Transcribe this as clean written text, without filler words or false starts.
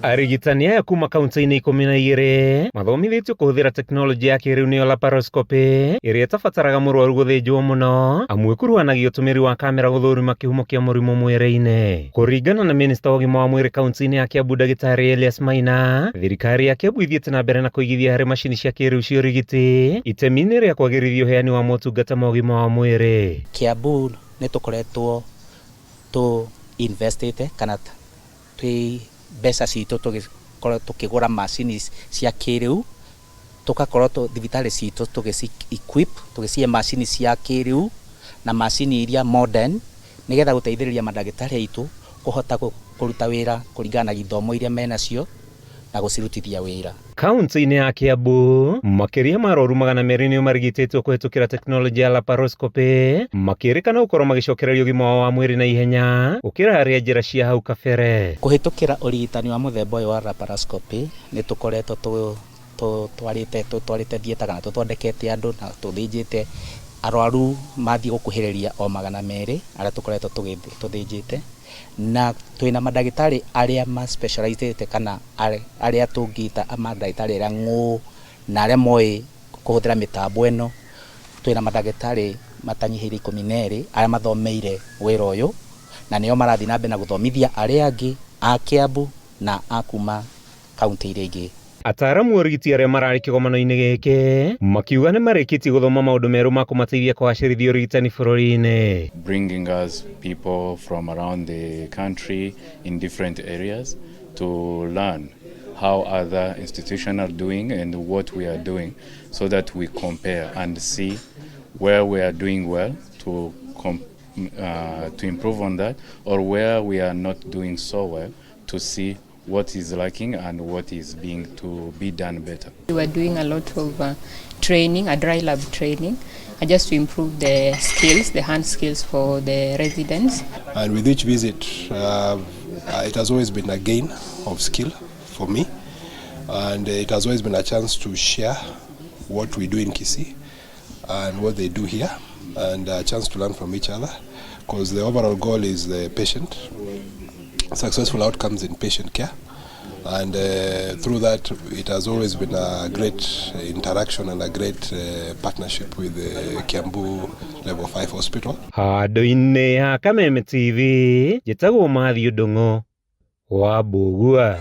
Arigitani aya kuma kaunti-inĩ 12 mathomithĩtio kũhũthĩra tekinoronjĩ ya kĩrĩu nĩyo laparoscopy, ĩrĩa ĩtabataraga mũrwaru gũthĩnjwo mũno, amu ĩkuruhanagia ũtũmĩri wa kamera gũthũrima kĩhumo kĩa mũrimũ mwĩrĩ-inĩ. Kũringana na minista wa ũgima wa mwĩrĩ kaunti-inĩ ya Kiambu, Ndagĩtarĩ Elias Maina, thirikari ya Kiambu ithiĩte na mbere na kũigithia harĩ macini cia kĩrĩu cia ũrigiti itemi-inĩ rĩa kwagĩrithia ũheani wa motungata ma ũgima wa mwĩrĩ. Kiambu nĩ tũkoretwo tũ investĩte kana twĩ mbeca citũ tũgĩkorwo tũkĩgũra macini cia kĩrĩu, tũgakorwo thibitarĩ citũ tũgĩci equip, tũgĩcihe macini cia kĩrĩu na macini iria modern, nĩgetha gũteithĩrĩria mandagĩtarĩ aitũ kũhota kũruta wĩra kũringana na ithomo iria menacio na gũcirutithia wĩra. Kaunti-inĩ ya Kiambu, makĩria ma arwaru 200 nĩo marigitĩtwo kũhĩtũkĩra tekinoronjĩ ya laparoscopy, makĩrĩkana gũkorwo magĩcokereria ũgima wao wa mwĩrĩ na ihenya gũkĩra harĩa njĩra cia hau kabere. Kũhĩtũkĩra ũrigitani wa mũthemba ũyũ wa laparoscopy, nĩ tũkoretwo tũtwarĩte theatre kana tũthondekete andũ na tũthĩnjĩte arwaru mathiĩ gũkuhĩrĩria o 200 arĩa tũkoretwo tũthĩnjĩte, na twĩna mandagĩtarĩ arĩa ma specializĩte kana arĩa tũngĩta mandagĩtarĩ arĩa ng'ũ na arĩa moĩ kũhũthĩra mĩtambo ĩno. Twĩna mandagĩtarĩ matanyihĩire 12 arĩa mathomeire wĩra ũyũ, na nĩo marathiĩ na mbere na gũthomithia arĩa angĩ a Kiambu na a kuma kaunti iria ingĩ. Ataaramu a ũrigiti arĩa mararĩ kĩgomano-inĩ gĩkĩ makiuga nĩ marĩkĩtie gũthoma maũndũ merũ ma kũmateithia kũgacĩrithia ũrigitani bũrũri-inĩ. Bringing us people from around the country in different areas to learn how other institutions are doing and what we are doing, so that we compare and see where we are doing well to improve on that, or where we are not doing so well, to see what is lacking and what is being to be done better. We were doing a lot of training, a dry lab training, just to improve the skills, the hand skills for the residents. And with each visit, it has always been a gain of skill for me, and it has always been a chance to share what we do in Kisii and what they do here, and a chance to learn from each other, because the overall goal is the patient, successful outcomes in patient care. And through that, it has always been a great interaction and a great partnership with the Kiambu Level 5 Hospital. Handũ-inĩ ha Kameme TV, njĩtagwo Matthew Ndung'u wa Mbũgua.